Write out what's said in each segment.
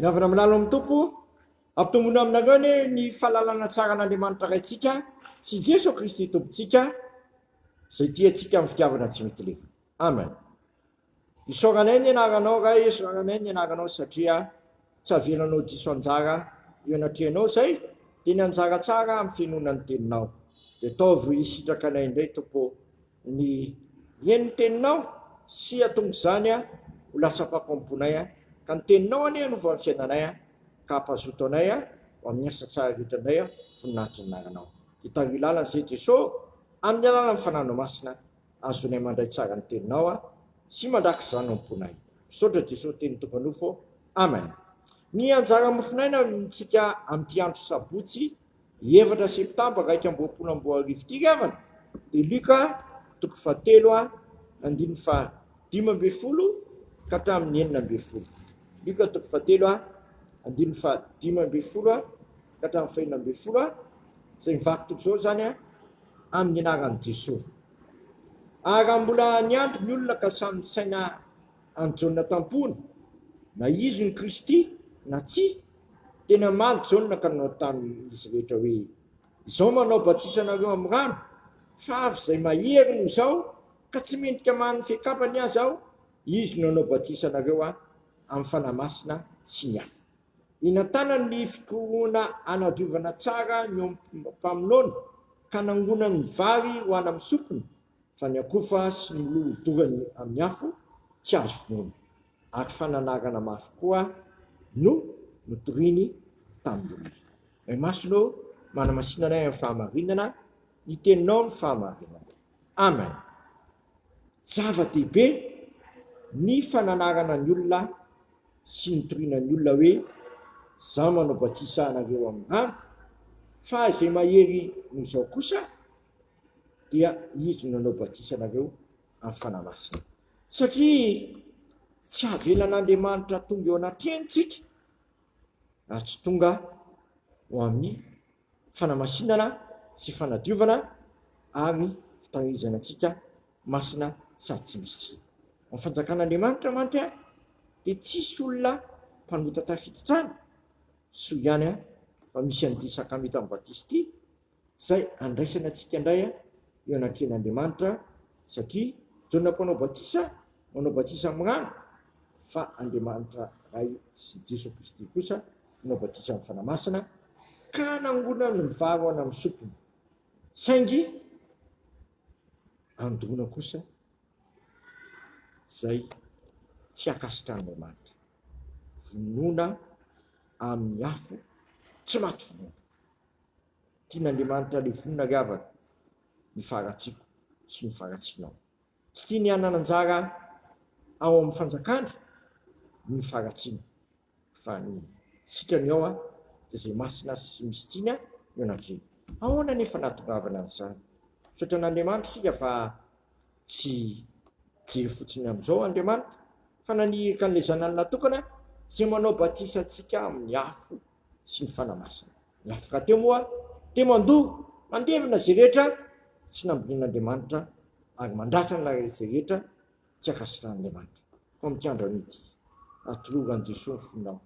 Mihavana milalo amin'ny Tompo, ampitomboina aminareo anie ny fahalalana tsara an'Andriamanitra Raintsika sy Jeso Kristy Tompontsika, izay tia antsika amin'ny fitiavana tsy mety levona. Amen. Isaoranay ny anaranao Ray, isaoranay ny anaranao satria tsy avelanao diso anjara eo anatrehanao izay, dia ny anjara tsara amin'ny finoana ny teninao. Dia ataovy hisitraka anay indray Tompo ô ny hihaino ny teninao sy hahatonga izany ho lasa fako am-ponay ka ny teninao anie hanova ny fiainanay ka hampazoto anay ho amin'ny asa tsara rehetra indray voninahitry ny anaranao. Dia tariho lalana izay Jeso amin'ny alalan'ny Fanahinao Masina Azonay mandray tsara ny teninao aho sy mandrakitra izany ao am-ponay. Misaotra Jesosy teny tonga nofo ô. Amen. Ny anjara mofonaina amintsika amin'ity andro sabotsy efatra septambra 2021 ity ry havana dia Luka toko fahatelo andininy faha 15 ka hatramin'ny 16. Luka toko fahatelo andininy faha 15 ka hatramin'ny faha 16 izay mivaky toy izao izany amin'ny anaran'i Jesoa. Ary raha mbola niandry ny olona ka samy nisaina an'i Jaona tam-pony, na izy no Kristy na tsia, dia namaly Jaona ka nanao tamin'izy rehetra hoe, Izao manao batisa anareo amin'ny rano, fa avy izay mahery noho izaho, ka tsy mendrika hamaha ny fehi-kapany aza aho, izy no hanao batisa anareo amin'ny Fanahy Masina sy ny afo. Inantana ny fikorohana hanadiovana tsara ny ombim-pamonoana ka nangonany ny vary ho any amin'ny sompiny fa ny akofa sy ny mololo hodorany amin'ny afo tsy azo vonoina ary fananarana mafy koa no notoriny tamin'ny olona. Ray Masina ô, manamasina anay amin'ny fahamarinana, ny teninao no fahamarinana. Amen. Zava-dehibe ny fananarana ny olona sy nitoriana ny olona hoe, Izaho manao batisa anareo amin'ny rano, fa izay mahery noho izaho kosa dia izy no hanao batisa anareo amin'ny Fanahy Masina. Satria tsy havelan'Andriamanitra tonga eo anatrehany tsika raha tsy tonga ho amin'ny fanamasinana sy fanadiovana ary fitahirizana antsika masina sady tsy misy tsiny. Ao amin'ny fanjakan'Andriamanitra mantsy dia tsisy olona mpanota tafiditra any, soa ihany fa misy an'ity sakamitan'ny batisa ity izay andraisana antsika indray eo anatrehan'Andriamanitra satria Jaona mpanao batisa manao batisa amin'ny rano fa Andriamanitra Ray sy Jesoa Kristy kosa manao batisa amin'ny Fanahy Masina ka nangonany ny vary ho any amin'ny sompiny saingy Androana kosa izay tsy ankasitrahan'Andriamanitra. Vonoina amin'ny afo tsy maty vonoina. Tian'Andriamanitra levonina ry havana ny faharatsiako sy ny faharatsianao. Tsy tiany hanana anjara ao amin'ny fanjakany ny faharatsiana. Fa ny sitrany ao dia izay masina sy misy tsiny eo anatrehany. Ahoana anefa nahatongavana an'izany? Misaotra an'Andriamanitra isika fa tsy mijery fotsiny amin'izao Andriamanitra fa naniraka an'ilay Zanany natokana izay manao batisa antsika amin'ny afo sy ny Fanahy Masina. Ny afo rahateo moa dia mandoro, mandevona izay rehetra tsy nambolen'Andriamanitra ary mandratra izay rehetra tsy ankasitrahan'Andriamanitra. Koa mikandra mihitsy. Atolory an'i Jesoa ny fonao.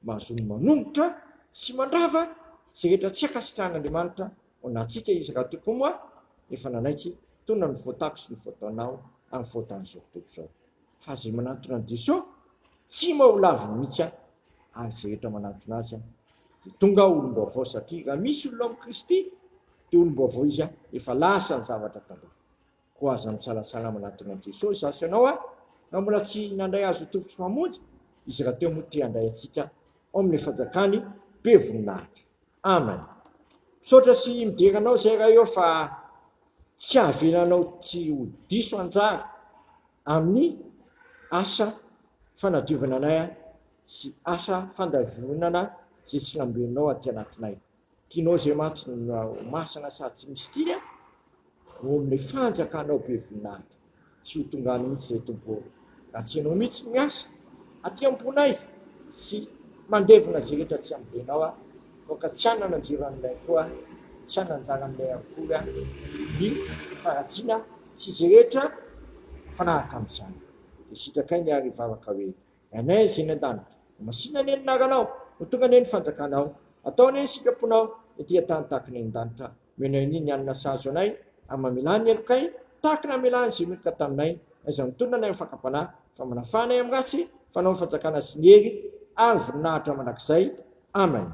Mahazoa manongotra sy mandrava izay rehetra tsy ankasitrahan'Andriamanitra ao anatintsika Izy rahateo koa moa efa nanaiky hitondra ny voatako sy ny voataonao amin'ny fahotan'izao tontolo izao. Fa izay manantona an'i Jesoa tsy mba ho laviny mihitsy ary izay rehetra manantona Azy dia tonga olom-baovao satria raha misy olona ao amin'i Kristy dia olom-baovao izy efa lasa ny zavatra taloha. Koa aza misalasala manatona an'i Jesosy izaho sy ianao a! Raha mbola tsy nandray Azy ho Tompo sy Mpamonjy, Izy rahateo moa te handray antsika ao amin'ilay fanjakany be voninahitra. Amen. Misaotra sy midera Anao izay Ray ô fa tsy avelanao tsy ho diso anjara amin'ny asa fanadiovana anay sy asa fandavonana izay tsy nambolenao aty anatinay. Tianao izay mantsy no ho masina sady tsy misy tsiny a, ao amin'ilay fanjakanao be voninahitra. Tsy ho tonga any mihitsy izay Tompo ô, raha tsy Ianao mihitsy no miasa aty am-ponay sy mandevona izay rehetra tsy ambolenao a, aoka tsy hanana anjara aminay koa, tsy hanana anjara aminay akory a, ny faharatsiana sy izay rehetra mifanaraka amin'izany. Dia sitrakay ny ary hivavaka hoe, Ranay izay any an-danitra. Ho masina anie ny anaranao, ho tonga anie ny fanjakanao, atao anie ny sitraponao ety an-tany tahaka ny any an-danitra. Omena anio ny hanina sahaza anay, ary mamelà ny helokay, tahaka ny namelàny izay meloka taminay, aiza mitondra anay amin'ny fakam-panahy, fa manafaha anay amin'ny ratsy, fa anao ny fanjakana sy ny hery ary ny voninahitra mandrakizay. Amen.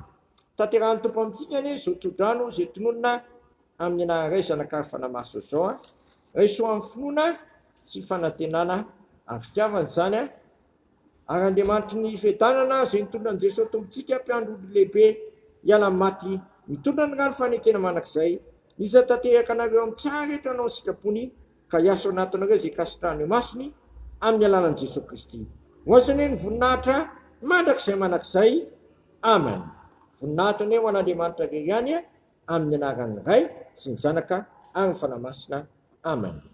Tanterahan'ny Tompo amintsika anie izao tsodrano izay tononina amin'ny anaran'ny Ray, Zanaka ary Fanahy Masina izao an. Raiso amin'ny finoana sy fanantenana ary fitiavana izany an. Ary Andriamanitry ny fiadanana izay nitondra an'i Jesoa Tompontsika mpiandry ondry lehibe hiala amin'ny maty, mitondra ny rano fanekena mandrakizay, iza tanteraka anareo amin'ny tsara rehetra hanao ny sitrapony ka hiasa ao anatinareo izay kasitrahany eo masony amin'ny alalan'i Jesoa Kristy. Ho Azy anie ny voninahitra mandrakizay mandrakizay. Amen. Voninahitra anie ho an'Andriamanitra irery ihany amin'ny anaran'ny Ray sy ny Zanaka ary ny Fanahy Masina. Amen.